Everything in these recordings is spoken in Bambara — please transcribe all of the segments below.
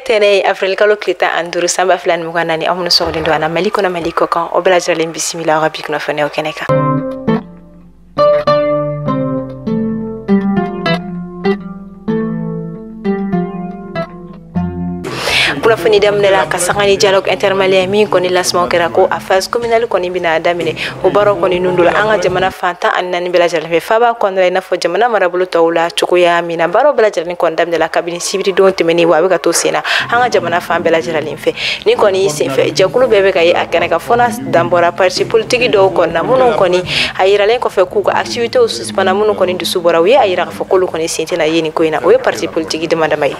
Tɛnɛ avril kalo tile 15 san 2024 aw minnu sɔgɔlen don an na Mali kɔnɔ Mali kɔ kan, aw bɛɛ lajɛlen bisimila aw ka bi kunnafoniyaw kɛnɛ kan. Kunnafoni daminɛ la ka sanga ni dialogue intermalien min kɔni lancement kɛra ko a phase communale kɔni bɛna daminɛ, o baaraw kɔni nun don an ka jamana fan 14 bɛɛ lajɛlen fɛ faaba kɔnɔna la, i n'a fɔ jamana marabolo tɔw la cogoya min na. Baaraw bɛɛ lajɛlen kɔni daminɛ la kabini sibiridon tɛmɛnen, wa a bɛ ka to sen na an ka jamana fan bɛɛ lajɛlen fɛ. Ni kɔni senfɛ jɛkulu bɛɛ bɛ ka ye a kɛnɛ kan, fo n'a dan bɔra parti politique dɔw kɔni na, minnu kɔni a yiralen kɔfɛ k'u ka activités suspend, minnu kɔni dusu bɔra, u ye a yira k'a fɔ k'olu kɔni sen tɛna ye nin ko in na. O ye parti politique dama dama ye.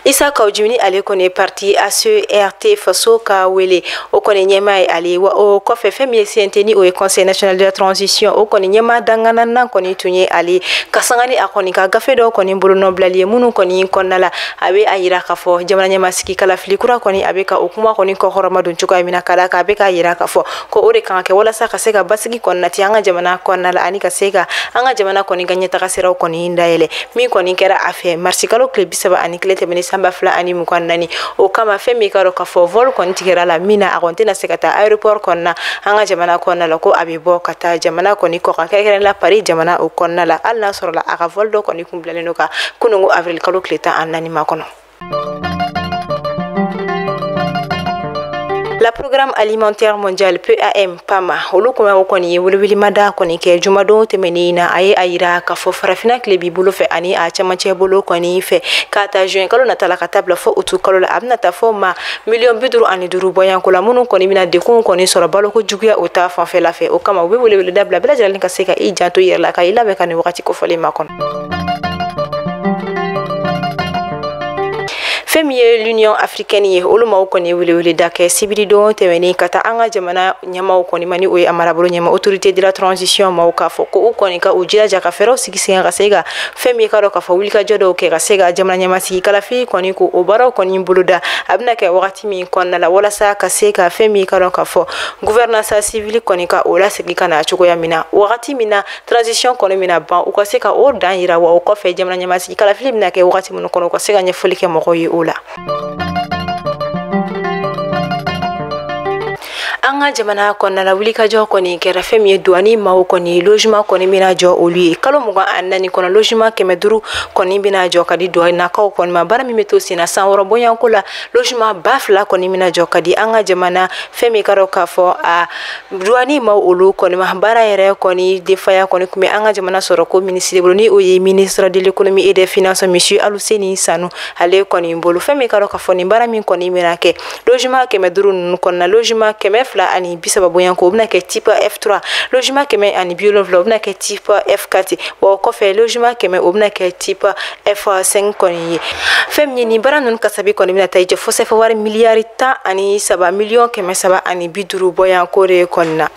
Issa Kaou Djim ale kɔni parti ACRT faso ka wele, o kɔni ɲɛmaa ye ale, wa o kɔfɛ fɛn min ye CNT ni o ye Conseil national de la transition, o kɔni ɲɛmaa danganana kɔni tun ye ale, ka sanga ni a kɔni ka gafe dɔw kɔni bolonɔbilali ye, minnu kɔni kɔnɔna la a bɛ a yira k'a fɔ jamana ɲɛmasigi kalafili kura kɔni a bɛ ka o kuma kɔni kɔkɔrɔma don cogoya min na, ka d'a kan a bɛ k'a yira k'a fɔ ko o de kan ka kɛ walasa ka se ka basigi kɔni nati an ka jamana kɔnɔna la, ani ka se ka an ka jamana kɔni ka ɲɛtaga siraw kɔni dayɛlɛ. Min kɔni kɛra a fɛ marisi kalo tile 31 tɛmɛnen san 2024, o kama fɛn min ka dɔn k'a fɔ vol kɔni tigɛra la min na, a kɔni tɛna se ka taa aéroport kɔnɔna an ka jamana kɔnɔna la, ko a bɛ bɔ ka taa jamana kɔni kɔkan, kɛrɛnkɛrɛnnen la Paris jamana o kɔnɔna la, hali n'a sɔrɔla a ka vol dɔ kɔni kun bilalen don ka kununko avril kalo tile 14 ma kɔnɔ. La Programme alimentaire mondial PAM PAMA olu kuma o kɔni ye welewelemada kɔni kɛ jumadon tɛmɛnen na, a ye a yira k'a fɔ farafinna tile b'i bolo fɛ ani a cɛmancɛ bolo kɔni fɛ, k'a ta juin kalo nata la ka taa bila fɔ utu kalo la, a bɛna taa fɔ ma 55 miliyɔn bɔyanko la, minnu kɔni bɛna degun kɔni sɔrɔ baloko juguya o ta fanfɛla fɛ. O kama u bɛ weleweleda bila bɛɛ lajɛlen ka se ka i janto i yɛrɛ la, ka i labɛn ka nin wagati kofɔlen ma kɔnɔ. Fɛn min ye l'Union africaine ye, olu maaw kɔni weleweleda kɛ sibiridon tɛmɛnen ka taa an ka jamana ɲɛmaaw kɔni ma, ni o ye a marabolo ɲɛma autorité de la transition maaw, k'a fɔ ko u kɔni ka u jilaja ka fɛɛrɛw sigi sen kan, ka se ka fɛn min ka dɔn k'a fɔ wulikajɔ dɔw kɛ ka se ka jamana ɲɛmasigi kalafili kɔni ko o baaraw kɔni boloda, a bɛna kɛ wagati min kɔnɔna la, walasa ka se ka fɛn min ka dɔn k'a fɔ gouvernance civile kɔni ka o lasegin ka na cogoya min na, wagati min na transition kɔni bɛna ban, u ka se ka o dan yira, wa o kɔfɛ jamana ɲɛmasigi kalafili bɛna kɛ wagati minnu kɔnɔ, u ka se ka ɲɛfɔli kɛ mɔgɔw ye o la. An ka jamana kɔnɔna la, wulikajɔ kɔni kɛra fɛn min ye douane maaw kɔni logement kɔni bɛna jɔ olu ye kalo 24 kɔnɔ, logement 500 kɔni bɛna jɔ ka di douanekaw kɔni ma. Baara min bɛ to sen na san 6 bɔɲɔgɔnko la, logement 2000 kɔni bɛna jɔ ka di an ka jamana fɛn min ka dɔn k'a fɔ a douane maaw olu kɔni ma. Baara yɛrɛ kɔni defaya kɔni tun bɛ an ka jamana sɔrɔ ko minisiri bolo, ni o ye ministre de l'économie et des finances monsieur Aluseni Sanu ale kɔni bolo. Fɛn min ka dɔn k'a fɔ nin baara min kɔni bɛna kɛ logement 500 ninnu kɔnɔna, logement 230 bonyanko o bɛna kɛ type F3, logement 170 o bɛna kɛ type F4, wa o kɔfɛ logement 100 o bɛna kɛ type F5 kɔni ye. Fɛn min ye nin baara ninnu kasabi kɔni bɛna taa i jɔ fo sɛfɛ wari miliyari 13 miliyɔn 350 bɔyanko de kɔni na.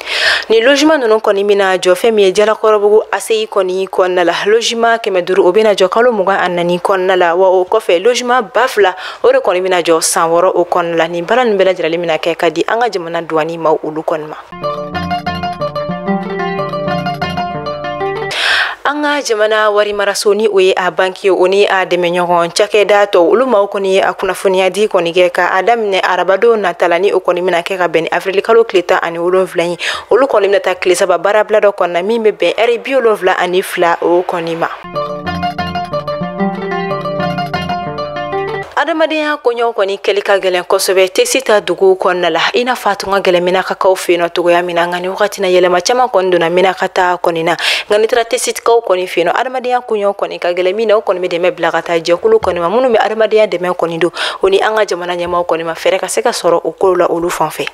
Nin logement ninnu kɔni bɛna jɔ fɛn min ye Jalakɔrɔbugu ACI kɔni kɔnɔna la, logement 500 o bɛna jɔ kalo 24 kɔnɔna la, wa o kɔfɛ logement 2000 o de kɔni bɛna jɔ san 6 o kɔnɔna la. Nin baara ninnu bɛɛ lajɛlen bɛna kɛ ka di an ka jamana douane maaw olu kɔni ma. An ka jamana wari maraso ni o ye a banki ye, o ni a dɛmɛɲɔgɔn cakɛda tɔw, olu maaw kɔni ye a kunnafoniya di kɔni kɛ ka a daminɛ arabadon nata la, ni o kɔni bɛna kɛ ka bɛn ni avril kalo tile 17 ye, olu kɔni bɛna taa tile 3 baarabila dɔ kɔnɔna min bɛ bɛn ɛri 72 o kɔni ma. Adamadenya koɲɛw kɔni kɛli ka gɛlɛn kosɛbɛ tesi ta dugu kɔnɔna la, i n'a fɔ a tun ka gɛlɛn Menakakaw fɛ yen nɔ cogoya min na, nka nin wagati na yɛlɛma caman kɔni donna Menaka ta kɔni na. Nka n'i taara tesitikaw kɔni fɛ yen nɔ, adamadenya koɲɛw kɔni ka gɛlɛn min na, o kɔni bɛ dɛmɛ bila ka taa jɛkulu kɔni ma minnu bɛ adamadenya dɛmɛ kɔni don, o ni an ka jamana ɲɛmaaw kɔni ma fɛɛrɛ ka se ka sɔrɔ o kow la olu fan fɛ.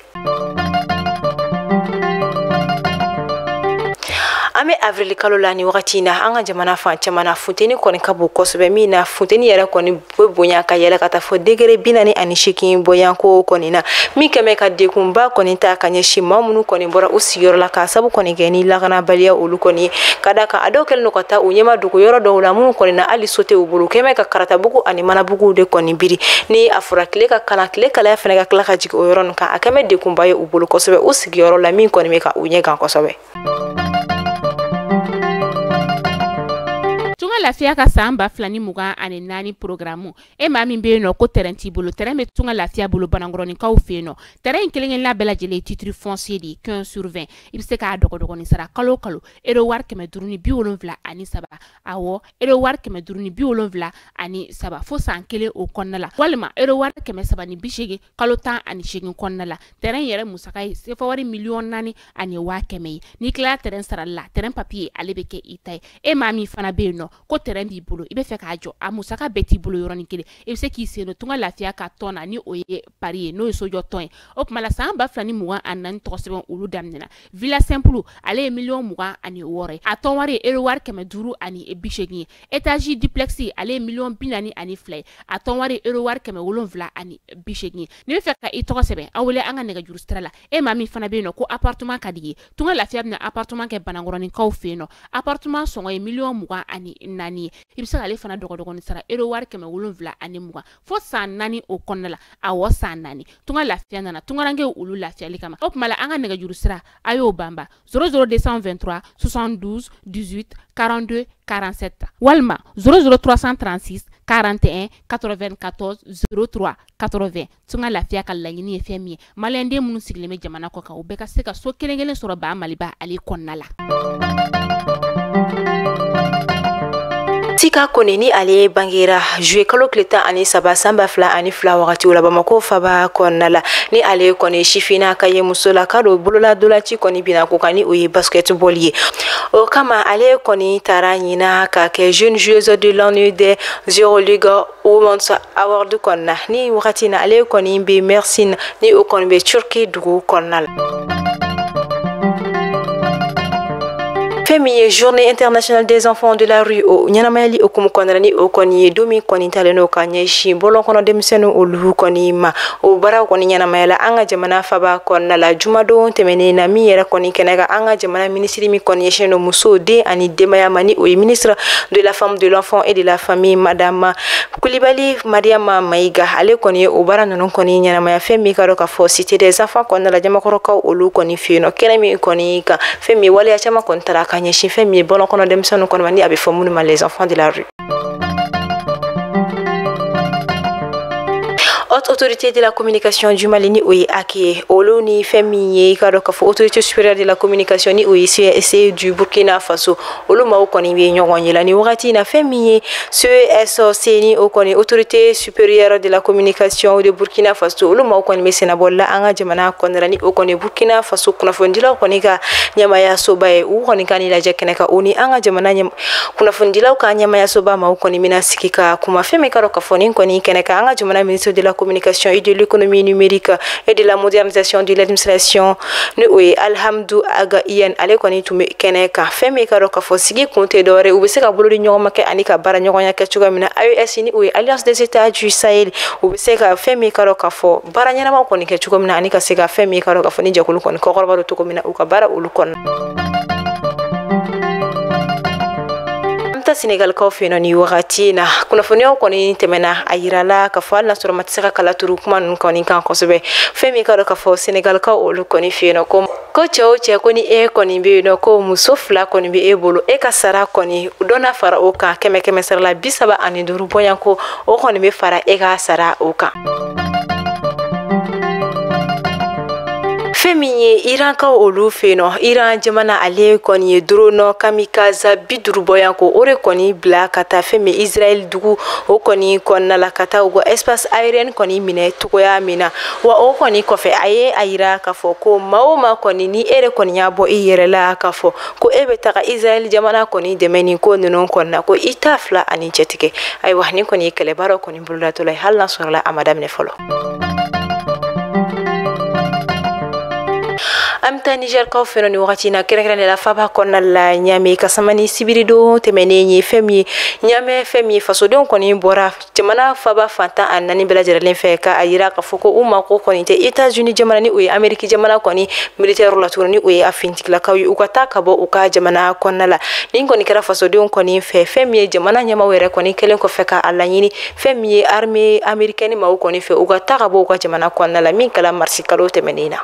An bɛ avril kalo la ni wagati in na, an ka jamana fan caman na funteni kɔni ka bon kosɛbɛ, min na funteni yɛrɛ kɔni bɛ bonya ka yɛlɛ ka taa fɔ degré 48 bɔyanko kɔni na, min kɛmɛ ka degunba kɔni ta ka ɲɛsin maa minnu kɔni bɔra u sigiyɔrɔ la k'a sabu kɔni kɛ ni lakanabaliya olu kɔni ye, ka d'a kan a dɔw kɛlen don ka taa u ɲɛma dogo yɔrɔ dɔw la minnu kɔni na hali so tɛ u bolo, kɛmɛ ka karatabugu ani manabuguw de kɔni biri, ni a fɔra tile ka kalan tile kalaya fana ka tila ka jigin o yɔrɔ ninnu kan, a kɛmɛ degunba ye u bolo kosɛbɛ u sigiyɔrɔ la, min kɔni bɛ ka u ɲɛ gan kosɛbɛ. Tunga Lafiya ka san 2024 programme, e maa min bɛ yen nɔ ko terrain t'i bolo, terrain bɛ Tunga Lafiya bolo Banankɔrɔninkaw fɛ yen nɔ. Terrain in kelen kelenna bɛɛ lajɛlen ye titre foncier de ye, 15 sur 20. I bɛ se k'a dɔgɔdɔgɔnin sara kalo o kalo euro wari 573. Awɔ, euro wari 573 fo san kelen o kɔnɔna la, walima euro wari 380 kalo 18 kɔnɔna la. Terrain yɛrɛ musaka ye sefa wari 4,100,000 ye. N'i tilala terrain sarali la, terrain papier ale bɛ kɛ i ta ye. E maa min fana bɛ yen nɔ ko terrain b'i bolo, i bɛ fɛ k'a jɔ, a musaka bɛɛ t'i bolo yɔrɔnin kelen, i bɛ se k'i sen don Tunga Lafiya ka tɔn na, ni o ye pari ye, n'o ye sojɔ tɔn ye. O tuma la san 2024 tɔgɔ sɛbɛn olu daminɛna. Villa simple ale ye 26,000,000 ye, a tɔn wari ye euro wari 580 ye. Étage duplex ale ye 42,000,000 ye, a tɔn wari ye euro wari 780 ye. N'i bɛ fɛ ka i tɔgɔ sɛbɛn, aw wele an ka nɛgɛjuru sira la. E maa min fana bɛ yen nɔ ko appartement ka di ye, Tunga Lafiya bɛna appartement kɛ Banankɔrɔninkaw fɛ yen nɔ. Appartement sɔngɔ ye 24,000,000 ye. I bɛ se k'ale fana dɔgɔdɔgɔnin sara euro wari 720 fo san 4 o kɔnɔna la. Awɔ, san 4. Tunga Lafiya nana tungarankew olu lafiyali kama. O tuma la an ka nɛgɛjuru sira a y'o banba 00 223 72 18 42 47 walima 00 336 41 94 03 80. Tunga Lafiya ka laɲini ye fɛn min ye, maliyɛnden minnu sigilen bɛ jamana kɔ kan, u bɛɛ ka se ka so kelen kelen sɔrɔ ba Maliba ale kɔnɔna la. Tika Kone ni ale bangera juillet kalo tile 13 san 2002 wagati la Bamakɔ faba kɔnɔna la. Ni ale kɔni sifinna ka ye muso la ka don bolola dolaci kɔni bina ko kan, ni o ye basketball ye. O kama ale kɔni taara ɲina ka kɛ jeune joueuse de l'année des Euroleague Women's Award kɔnɔna. Ni wagati na ale kɔni bɛ Mersin, ni o kɔni bɛ Turquie dugu kɔnɔna la. Fɛn min ye journée internationale des enfants de la rue o ɲɛnamayali hukumu kɔnɔna, ni o kɔni ye don min kɔni talen n'o ka ɲɛsin bɔlɔn kɔnɔ denmisɛnninw olu kɔni ma, o baaraw kɔni ɲɛnamayala an ka jamana faba kɔnɔna la jumadon tɛmɛnen na. Min yɛrɛ kɔni kɛnɛ kan, an ka jamana minisiri min kɔni ɲɛsinnen don musow, den ani denbaya ma, ni o ye ministre de la femme, de l'enfant et de la famille, madame Kulibali Mariama Mayiga, ale kɔni ye o baara ninnu kɔni ɲɛnamaya. Fɛn min ka dɔn k'a fɔ cité des enfants kɔnɔna la, jamakɔrɔkaw olu kɔni fɛ yen nɔ, kɛnɛ min kɔni kan, fɛn min waleya caman kɔni taara ka ɲɛsin fɛn min ye bɔlɔn kɔnɔ denmisɛnninw kɔni ma, ni a bɛ fɔ minnu ma les enfants de la rue. Haute autorité de la communication du Mali, ni o ye HAC ye, olu ni fɛn min ye i ka dɔn k'a fɔ autorité supérieure de la communication, ni o ye CSC du Burkina Faso, olu maaw kɔni bɛ ɲɔgɔn ye la ni wagati in na. Fɛn min ye CSC, ni o kɔni autorité supérieure de la communication de Burkina Faso, olu maaw kɔni bɛ sennabɔli la an ka jamana kɔnɔna la, ni o kɔni Burkina Faso kunnafonidilaw kɔni ka ɲɛmayasoba ye. U kɔni ka ni lajɛ kɛnɛ kan, o ni an ka jamana kunnafonidilaw ka ɲɛmayasoba maaw kɔni bɛna sigi ka kuma. Fɛn min ka dɔn k'a fɔ nin kɔni kɛnɛ kan, an ka jamana ministre de la communication et de l'économie numérique et de la modernisation de l'administration, ni o ye Alhamdou Ag Iyane, ale kɔni tun bɛ kɛnɛ kan. Fɛn min ka dɔn k'a fɔ sigi kun tɛ dɔwɛrɛ, u bɛ se ka bolo di ɲɔgɔn ma kɛ ani ka baara ɲɔgɔnya kɛ cogoya min na AES, ni o ye Alliance des États du Sahel, u bɛ se ka fɛn min ka dɔn k'a fɔ baara ɲɛnamaw kɔni kɛ cogo min na, ani ka se ka fɛn min ka dɔn k'a fɔ ni jɛkulu kɔni kɔkɔrɔba don cogo min na u ka baara olu kɔnɔ. Senegalikaw fɛ yen nɔ, ni wagati na kunnafoniyaw kɔni tɛmɛna, a yirala k'a fɔ hali n'a sɔrɔ ma tɛ se ka kala turu kuma ninnu kɔni kan kosɛbɛ. Fɛn min ka dɔn k'a fɔ Senegalikaw olu kɔni fɛ yen nɔ, ko cɛ o cɛ, ko ni e kɔni bɛ yen nɔ, ko muso 2 kɔni bɛ e bolo, e ka sara kɔni dɔ na fara o kan 100 100 sara la 35 bɔɲɔgɔnko, o kɔni bɛ fara e ka sara o kan. Fɛn min ye Irankaw olu fɛ yen nɔ, Iran jamana ale kɔni ye drone kamikaze 50 bɔyanko o de kɔni bila ka taa fɛn min Israël dugu o kɔni kɔnɔna la, ka taa u ka espace aérien kɔni minɛ cogoya min na. Wa o kɔni kɔfɛ, a ye a yira k'a fɔ ko maa o maa kɔni, ni e de kɔni y'a bɔ i yɛrɛ la k'a fɔ ko e bɛ taga Israël jamana kɔni dɛmɛ nin ko ninnu kɔnɔna, ko i t'a fila ani cɛtigɛ. Ayiwa, nin kɔni ye kɛlɛbaaraw kɔni bolodatɔla ye, hali n'a sɔrɔla a ma daminɛ fɔlɔ. An bɛ taa Nizɛrikaw fɛ nin wagati in na, kɛrɛnkɛrɛnnenya la faba kɔnɔna la Ɲame, ka sama ni sibiridon tɛmɛnen ye. Fɛn min ye Ɲame, fɛn min ye fasodenw kɔni bɔra jamana faba fan 14 bɛɛ lajɛlen fɛ ka a yira k'a fɔ ko u mako kɔni tɛ États-Unis jamana, ni o ye Amérique jamana kɔni militaire la tuguni, ni o ye a finitigilakaw ye, u ka taa ka bɔ u ka jamana kɔnɔna la. Nin kɔni kɛra fasodenw kɔni fɛ. Fɛn min ye jamana ɲɛmaaw yɛrɛ kɔni kɛlen kɔfɛ ka a laɲini fɛn min ye armée américaine maaw kɔni fɛ, u ka taa ka bɔ u ka jamana kɔnɔna la, min kɛra marisi kalo tɛmɛnen na.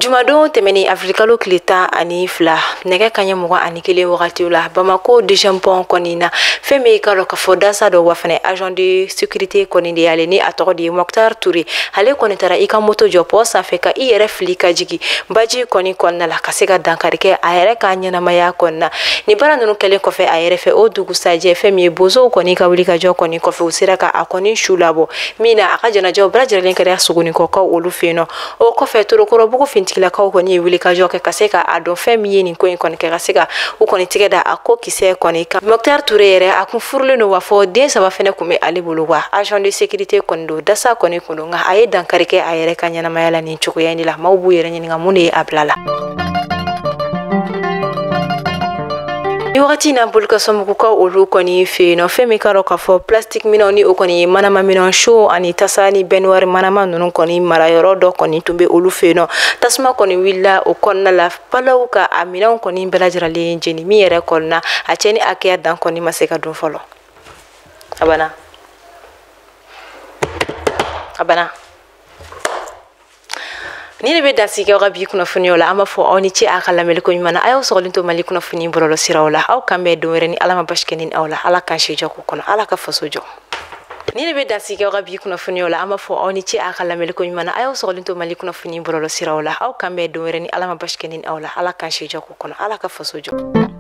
Jumadon tɛmɛnen avril tile 12 nɛgɛ kanɲɛ 21 wagati la Bamako deuxième pont kɔni na, fɛn min ka dɔn k'a fɔ dasa dɔ wa fɛnɛ agent de sécurité kɔni de y'ale ni a tɔgɔ de ye Mokhtar Touré. Ale kɔni taara i ka moto jɔ pont sanfɛ ka i yɛrɛ fili ka jigin baji kɔni kɔnɔna la ka se ka dankari kɛ a yɛrɛ ka ɲɛnamaya kɔni na. Nin baara ninnu kɛlen kɔfɛ a yɛrɛ fɛ o dugusajɛ fɛn min ye bozow kɔni ka wuli ka jɔ kɔni kɔfɛ u sera ka a kɔni su labɔ min na a ka jɛnajɛw bɛɛ lajɛlen kɛra Sogonikɔkaw olu fɛ yen nɔ. O kɔfɛ Torokɔrɔbugu fintigilakaw kɔni ye wuli ka jɔ kɛ ka se ka a dɔn fɛn min ye nin ko in kɔni kɛ ka se ka u kɔni tigɛ da a ko kisɛ kɔni kan. Mokhtar Touré yɛrɛ a kun furulen don wa fɔ den 3 fɛnɛ kun bɛ ale bolo wa agent de sécurité kɔni don dasa kɔni kun don, nka a ye dankari kɛ a yɛrɛ ka ɲɛnamaya la nin cogoya in de la. Maaw b'u yɛrɛ ɲininka mun de ye a bila la. Ni wagati na Bolikasomugukaw olu kɔni fɛ yen nɔ, fɛn min ka dɔn k'a fɔ plastique minɛnw ni o kɔni ye manama minɛn so ani tasa ni bɛnwari manama ninnu kɔni mara yɔrɔ dɔ kɔni tun bɛ olu fɛ yen nɔ. Tasuma kɔni wulila o kɔnɔna la balaw ka a minɛnw kɔni bɛɛ lajɛlen jeni min yɛrɛ kɔni na a cɛnni hakɛya dan kɔni ma se ka dun fɔlɔ. A banna, a banna. Ni de bɛ dansigi aw ka bi kunnafoniyaw la, an b'a fɔ aw ni ce a ka lamɛnni ko ɲuman na. A y'aw sɔgɔlen to Mali kunnafoni bɔlɔlɔ siraw la. Aw kan bɛn don wɛrɛ ni Ala ma basi kɛ ni aw la. Ala k'an si jɔ ko kɔnɔ, Ala ka faso jɔ. Ni de bɛ dansigi aw ka bi kunnafoniyaw la, an b'a fɔ aw ni ce a ka lamɛnni ko ɲuman na. A y'aw sɔgɔlen to Mali kunnafoni bɔlɔlɔ siraw la. Aw kan bɛn don wɛrɛ ni Ala ma basi kɛ ni aw la. Ala k'an si jɔ ko kɔnɔ, Ala ka faso jɔ.